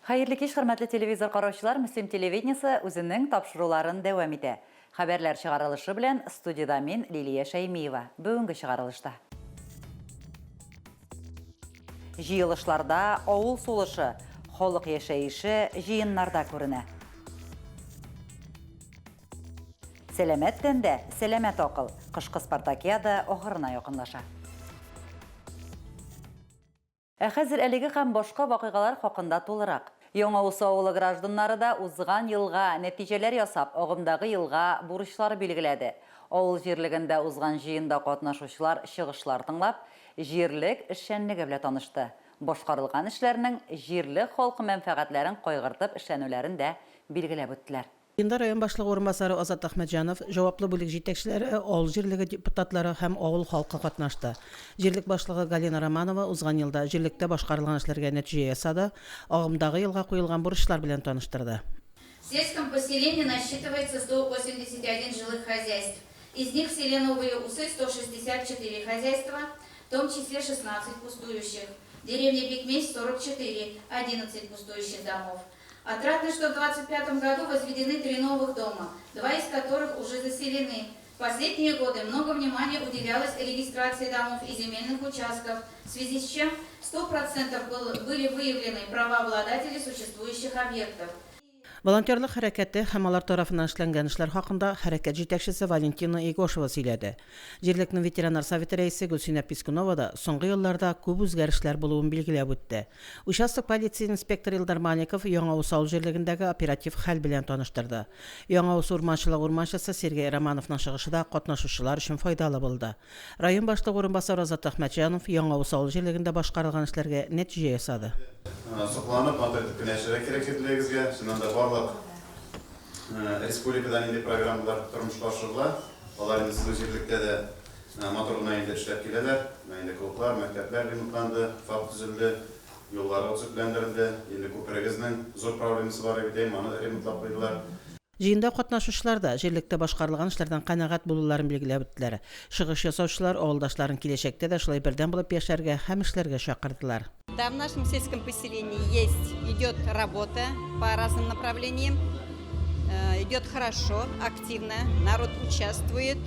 Хәерле кич, хөрмәтле телевизор караучылар, Мөслим телевидениесе үзенең тапшыруларын дәвам итә. Хәбәрләр чыгарылышы белән студиядә мин, Лилия Шәймиева. Бүгенге чыгарылышта. Җыелышларда авыл сулышы, халык яшәеше җыеннарда күренә. Сәламәт тәндә, сәламәт акыл. Кышкы спартакиада ахырына якынлаша. Ә хәзер әлеге һәм башка вакыйгалар хакында тулырак. Яңа Усы авылы гражданнары да узган елга нәтиҗәләр ясап, агымдагы елга бурычлар билгеләде. Авыл җирлегендә узган җыенда катнашучылар чыгышлар тыңлап, җирлек эшчәнлеге белә танышты. Башкарылган эшләрнең җирлек халкы мәнфәгатьләрен кайгыртып эшләнүләрен дә билгеләп үттеләр. Җыенда район башлыгы урынбасары Азат Әхмәтҗанов, җаваплы бүлек җитәкчеләре, авыл җирлеге депутатлары һәм авыл халкы катнашты. Җирлек башлыгы Галина Романова узган елда җирлектә башкарылган эшләргә нәтиҗә ясады, агымдагы елга куелган бурычлар белән таныштырды. В сельском поселении насчитывается 181 жилых хозяйств. Из них в селе Новые Усы 164 хозяйства, в том числе 16 пустующих. Деревня Бикмесь 44, 11 пустующих домов. Отрадно, что в 2025 году возведены три новых дома, два из которых уже заселены. В последние годы много внимания уделялось регистрации домов и земельных участков, в связи с чем 100% были выявлены правообладатели существующих объектов. Волонтерлык хәрәкәте һәм алар тарафыннан эшләнгән эшләр хакында хәрәкәт җитәкчесе Валентина Егошева сөйләде. Җирлекнең ветераннар советы рәисе Гөлсинә Пискунова да соңгы елларда күп үзгәрешләр булуын билгеләп үтте. Участок полиция инспекторы Илдар Маликов Яңа Усы авыл җирлегендәге оператив хәл белән таныштырды. Яңа Усы урманчылыгы урманчысы Сергей Романовның чыгышы да катнашучылар өчен файдалы булды. Район башлыгы урынбасары Азат Әхмәтҗанов Яңа Усы авыл җирлегендә башкарылган эшләргә нәтиҗә ясады. Сокланып, матур итеп кенә яшәргә кирәк җирлегегезгә. Чыннан да, барлык республикада нинди программалар тормышка ашырыла, алар инде сезнең җирлектә дә Матур гына инде эшләп киләләр. Менә инде клублар, мәктәпләр ремонтланды, ФАП төзелде, юллары төзекләндерелде. Инде күперегезнең зур проблемасы бар иде, аны ремонтлап куйдылар. Җыенда катнашучылар да җирлектә башкарылган эшләрдән канәгать булуларын билгеләп үттеләр. Чыгыш ясаучылар авылдашларын киләчәктә дә шулай бердәм булып яшәргә һәм эшләргә чакырдылар. Да, в нашем сельском поселении есть, идет работа по разным направлениям. Идет хорошо, активно, народ участвует.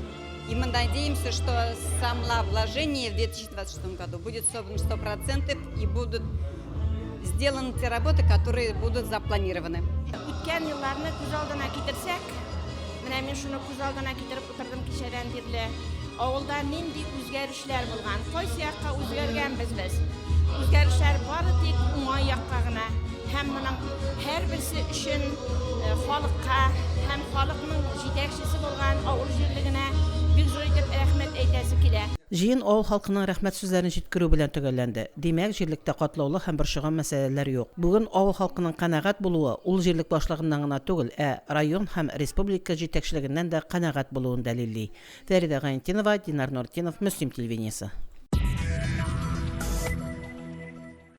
И мы надеемся, что самовложение в 2026 году будет собрано 100% и будут сделаны те работы, которые будут запланированы. Үткән елларны күз алдына китерсәк, менә мин шуны күз алдына китереп утырдым кичәдән бирле. Авылда нинди үзгәрешләр булган, кайсы якка үзгәргәнбез без? Үзгәрешләр бары тик уңай якка гына. Һәм моның һәрберсе өчен халыкка һәм халыкның җитәкчесе булган авыл җирлегенә бик зур итеп рәхмәт әйтәсе килә. Җыен авыл халкының рәхмәт сүзләрен җиткерү белән төгәлләнде. Димәк, җирлектә катлаулы һәм борчыган мәсьәләләр юк. Бүген авыл халкының канәгать булуы ул җирлек башлыгыннан гына түгел, ә район һәм республика җитәкчелегеннән дә канәгать булуын дәлилли. Фәридә Гайнетдинова, Динар Нуртдинов, Мөслим телевидениесе.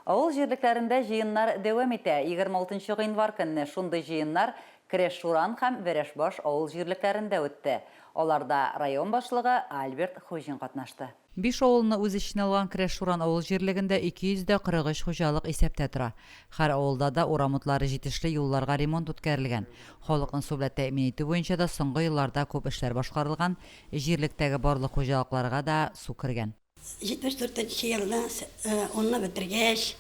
Авыл җирлекләрендә җыеннар дәвам итә. 26 нчы гыйнвар көнне шундый җыеннар Керәш-Шуран һәм Вәрәшбаш авыл җирлекләрендә үтте. Аларда район башлыгы Альберт Хуҗин катнашты. Биш авылны үз эченә алган Керәш-Шуран авыл җирлегендә 243 хуҗалык исәптә тора. Һәр авылда да урам утлары җитешле, юлларга ремонт үткәрелгән. Халыкны су белән тәэмин итү буенча да соңгы елларда күп эшләр башкарылган, җирлектәге барлык хуҗалыкларга да су кергән. 74 нче елны унны бетергәч,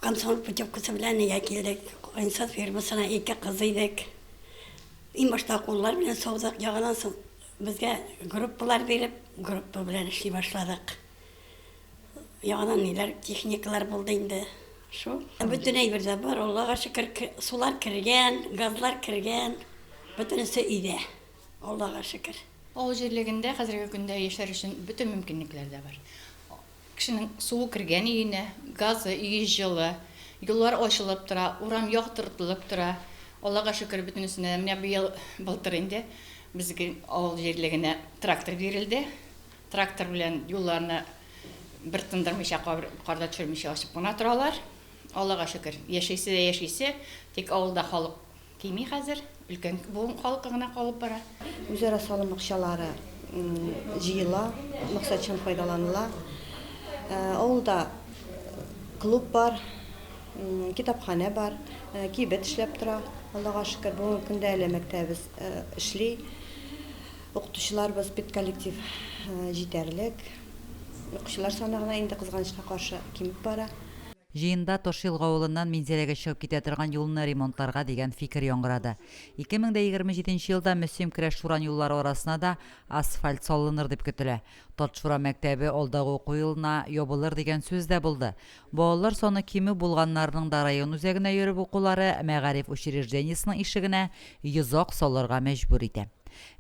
комсомол путевкасы белән өйгә килдек. Инсаф фирмасына ике кыз идек. Иң башта куллар белән саудык, яңадан соң безгә группалар биреп, группа белән эшли башладык. Яңадан ниләр, техникалар булды инде. Шул. Бөтен әйбер дә бар, Аллага шөкер, сулар кергән, газлар кергән, бөтенесе өйдә. Аллага шөкер. Авыл җирлегендә хәзерге көндә яшәр өчен бөтен мөмкинлекләр дә бар. Кешенең суы кергән өенә, газы, өе җылы, юллар ачылып тора, урам яктыртылып тора. Аллага шөкер, бөтенесенә дә. Менә быел, былтыр инде безгә авыл җирлегенә трактор бирелде. Трактор белән юлларны бер тындырмыйча, кар да төшермичә ачып кына торалар. Аллага шөкер, яшисе дә яшисе, тик авылда халык Кими хәзер, өлкән буын халкы гына калып бара. Үзара салым акчалары җыела, максатчан файдаланыла. Авылда клуб бар. Китапханә бар, кибет эшләп тора, Аллага шөкер. Бүгенге көндә әле мәктәбебез эшли. Укытучыларыбыз, педколлектив җитәрлек. Укучылар саны гына инде, кызганычка каршы, кимеп бара. Җыенда Ташъелга авылыннан Минзәләгә чыгып китә торган юлны ремонтларга дигән фикер яңгырады. 2027 нче елда Мөслим-Керәш-Шуран юллары арасына да асфальт салыныр дип көтелә. Татшура мәктәбе алдагы уку елына ябылыр дигән сүз дә булды. Балалар саны кимү булганнарының да район үзәгенә йөреп укулары мәгариф учреждениесенең ишегенә йозак салырга мәҗбүр итә.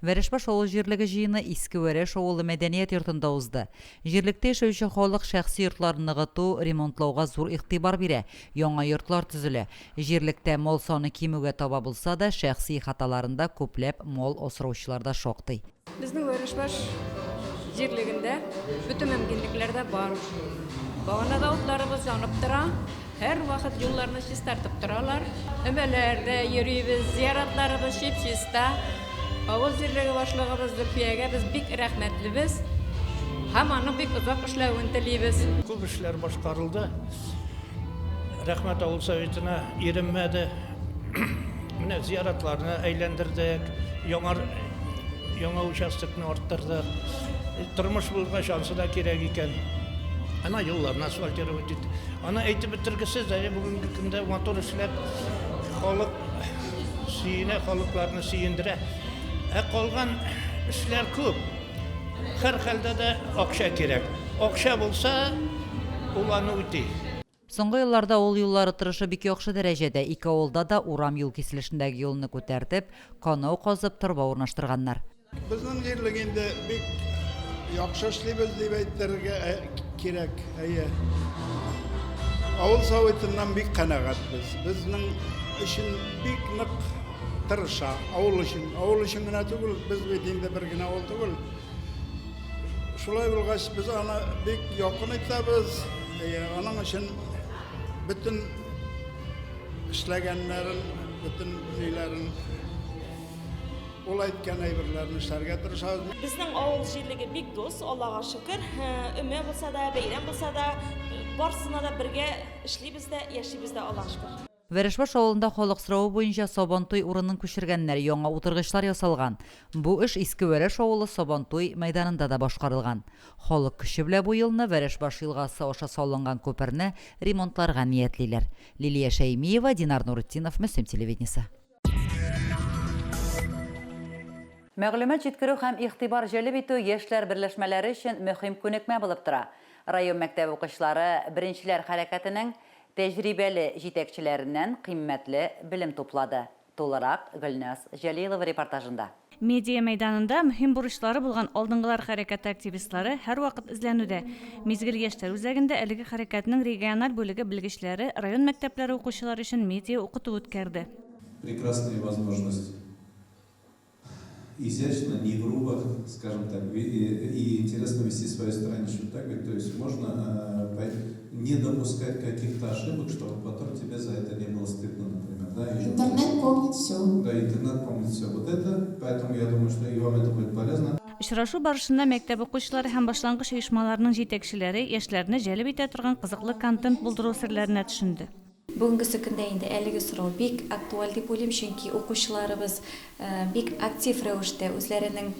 Вәрәшбаш авыл җирлеге җыены Иске Вәрәш авылы мәдәният йортында узды. Җирлектә яшәүче халык шәхси йортларын ныгыту, ремонтлауга зур игътибар бирә, яңа йортлар төзелә. Җирлектә мал саны кимүгә таба булса да, шәхси ихаталарында күпләп мал асраучылар да шактый. Безнең Вәрәшбаш җирлегендә бөтен мөмкинлекләр дә бар. Баганада утларыбыз янып тора, һәрвакыт юлларны чистартып торалар. Өмәләрдә йөрибез, зияратларыбыз чип-чиста. Авыл җирлеге башлыгыбыз Зөлфиягә без бик рәхмәтлебез һәм аның бик озак эшләвен телибез. Күп эшләр башкарылды. Рәхмәт авыл советына, иренмәде. Менә зияратларны әйләндердек, яңа яңа участокны арттырдык. Тормыш булгач, ансы да кирәк икән. Ана юлларны асфальтировать иттек. Аны әйтеп бетергесез, әле бүгенге көндә матур эшләп халык сөенә, халыкларны сөендерә. Ә калган эшләр күп. Һәрхәлдә дә акча кирәк. Акча булса, ул аны үти. Соңгы елларда авыл юллары торышы бик яхшы дәрәҗәдә. Ике авылда да урам-юл киселешендәге юлны күтәртеп, канау казып, торба урнаштырганнар. Безнең җирлек инде бик яхшы эшлибез дип әйтергә кирәк, әйе. Авыл советыннан бик канәгатьбез. Безнең өчен бик нык тырыша, авыл өчен. Авыл өчен генә түгел, без бит инде бер генә авыл түгел. Шулай булгач, без аны бик якын итәбез. Аның өчен бөтен эшләгәннәрен, бөтен ниләрен, ул әйткән әйберләрне эшләргә тырышабыз. Безнең авыл җирлеге бик дус, Аллага шөкер. Өмә булса да, бәйрәм булса да, барысына да бергә эшлибез дә, яшибез дә, Аллага шөкер. Вәрәшбаш авылында халык соравы буенча Сабантуй урынын күчергәннәр, яңа утыргычлар ясалган. Бу эш Иске Вәрәш авылы Сабантуй мәйданында да башкарылган. Халык көче белән бу елны Вәрәшбаш елгасы аша салынган күперне ремонтларга ниятлиләр. Лилия Шәймиева, Динар Нуретдинов, Мөслим телевидениесе. Мәгълүмат җиткерү һәм игътибар җәлеп итү яшьләр берләшмәләре өчен мөһим күнекмә булып тора. Район мәктәп укучылары Беренчеләр хәрәкәтенең тәҗрибәле җитәкчеләреннән кыйммәтле белем туплады. Тулырак Гөлназ Җәлилова репортажында. Медиа мәйданында мөһим бурычлары булган Алдынгылар хәрәкәте активистлары һәрвакыт эзләнүдә. Мизгел яшьләр үзәгендә әлеге хәрәкәтнең региональ бүлеге белгечләре район мәктәпләре укучылары өчен медиа укыту үткәрде. Прекрасная возможность изящно, не грубо, скажем так, и интересно вести свою страничку, так ведь? То есть можно не допускать каких-то ошибок, чтобы потом тебе за это не было стыдно, например. Да? Или... Интернет помнит все. Да, интернет помнит все. Вот это, поэтому я думаю, что и вам это будет полезно. Очрашу барышында мәктәп укучылары һәм башлангыч оешмаларның җитәкчеләре яшьләрне җәлеп итә торган кызыклы контент булдыру серләренә төшенде. Бүгенгесе көндә инде әлеге сорау бик актуаль дип уйлыйм, чөнки укучыларыбыз бик актив рәвештә үзләренең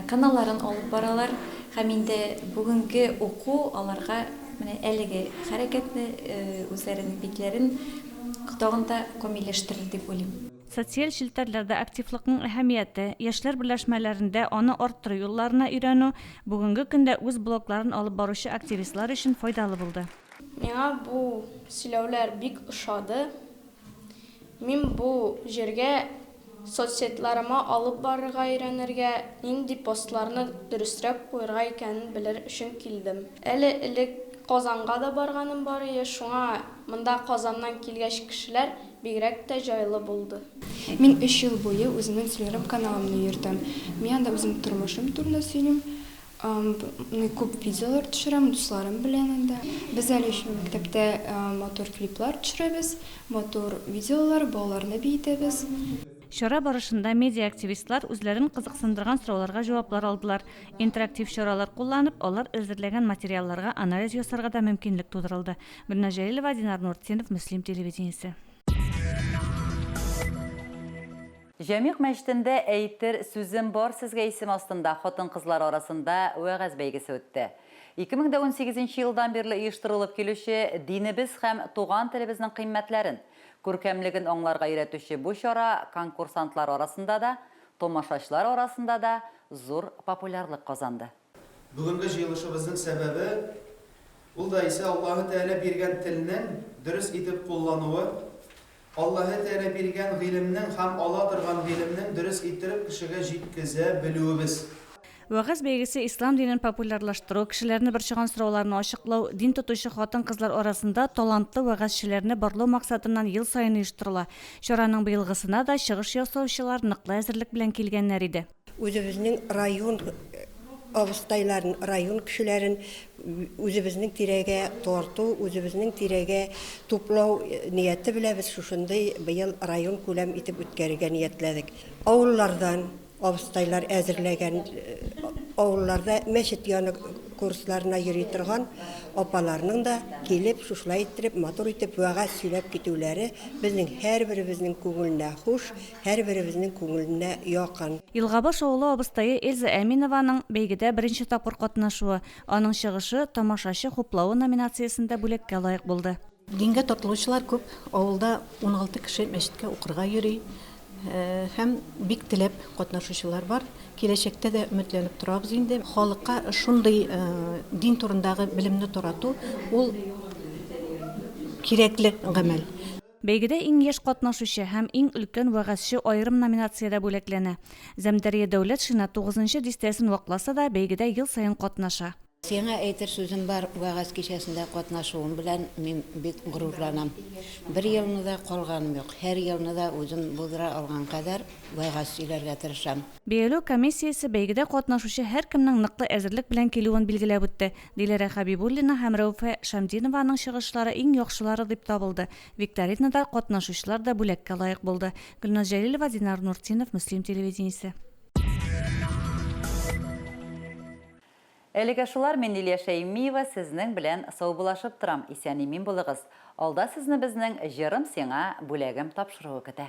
каналларын алып баралар һәм инде бүгенге уку аларга менә әлеге хәрәкәтне, үзләренең битләрен тагын да камилләштерер дип уйлыйм. Социаль челтәрләрдә активлыкның әһәмияте, яшьләр берләшмәләрендә аны арттыру юлларына өйрәнү бүгенге көндә үз блогларын алып баручы активистлар өчен файдалы булды. Миңа бу сөйләүләр бик ошады. Мин бу җиргә соцсетьларыма алып барырга өйрәнергә, нинди постларны дөресрәк куерга икәнен белер өчен килдем. Әле элек Казанга да барганым бар ие, шуңа монда Казаннан килгәч кешеләр бигрәк тә җайлы булды. Мин өч ел буе үземнең Телеграм каналымны йөртәм. Мин анда үземнең тормышым турында сөйлим. Күп видеолар төшерәм дусларым белән анда. Без әле еще мәктәптә матур клиплар төшерәбез, матур видеолар, балаларны биетәбез. Чара барышында медиа-активистлар үзләрен кызыксындырган сорауларга җаваплар алдылар. Интерактив чаралар кулланып, алар әзерләгән материалларга анализ ясарга да мөмкинлек тудырылды. Гөлназ Җәлилова, Динар Нуртдинов, Мөслим телевидениесе. Җәмигъ мәчетендә Әйтер сүзем бар сезгә исеме астында хатын-кызлар арасында вәгазь бәйгесе үтте. 2018 нче елдан бирле оештырылып килүче динебез һәм туган телебезнең кыйммәтләрен, күркәмлеген аңларга өйрәтүче бу чара конкурсантлар арасында да, тамашачылар арасында да зур популярлык казанды. Бүгенге җыелышыбызның сәбәбе, ул да исә Аллаһы Тәгалә биргән телнең дөрес итеп куллануы, Аллаһы Тәгалә биргән гыйлемнең һәм ала торган гыйлемнең дөрес иттереп кешегә җиткезә белүебез. Вәгазь бәйгесе ислам динен популярлаштыру, кешеләрне борчыган сорауларны ачыклау, дин тотучы хатын-кызлар арасында талантлы вәгазьчеләрне барлау максатыннан ел саен оештырыла. Чараның быелгысына да чыгыш ясаучылар ныклы әзерлек белән килгәннәр иде. Үзебезнең район абыстайларын, район кешеләрен үзебезнең тирәгә тарту, үзебезнең тирәгә туплау нияте белән без шушындый быел район күләм итеп үткәрергә ниятләдек. Авыллардан абыстайлар әзерләгән, авылларда мәчет яны курсларына йөри торган апаларның да килеп, шушылай иттереп, матур итеп вәгазь сөйләп китүләре безнең һәрберебезнең күңеленә хуш, Һәрберебезнең күңеленә якын. Елгабаш авылы абыстае Эльза Әминованың бәйгедә беренче тапкыр катнашуы. Аның чыгышы Тамашачы хуплавы номинациясендә бүләккә лаек булды. Дингә тартылучылар күп. Авылда 16 кеше мәчеткә укырга йөри һәм бик теләп катнашучылар бар. Киләчәктә дә өметләнеп торабыз инде. Халыкка шундый дин турындагы белемне тарату, ул кирәкле гамәл. Бәйгедә иң яшь катнашучы һәм иң өлкән вәгазьче аерым номинациядә бүләкләнә. Зәмдәрия Дәүләтшина тугызынчы дистәсен вакласа да, бәйгедә ел саен катнаша. Сиңа әйтер сүзем бар вәгазь кичәсендә катнашуым белән мин бик горурланам. Бер елны да калганым юк, һәр елны да үзем булдыра алган кадәр вәгазь сөйләргә тырышам. Бәяләү комиссиясе бәйгедә катнашучы һәркемнең ныклы әзерлек белән килүен билгеләп үтте. Диләрә Хәбибуллина һәм Рәүфә Шәмдинованың чыгышлары иң яхшылары дип табылды. Викторинада катнашучылар да бүләккә лаек булды. Гөлназ Җәлилова, Динар Нуртдинов, Мөслим телевидениесе. Әлегә шулар, мин Лилия Шәймиева сезнең белән саубулашып торам, исән-имин булыгыз. Алда сезне безнең Җырым сиңа, бүләгем тапшыруы көтә.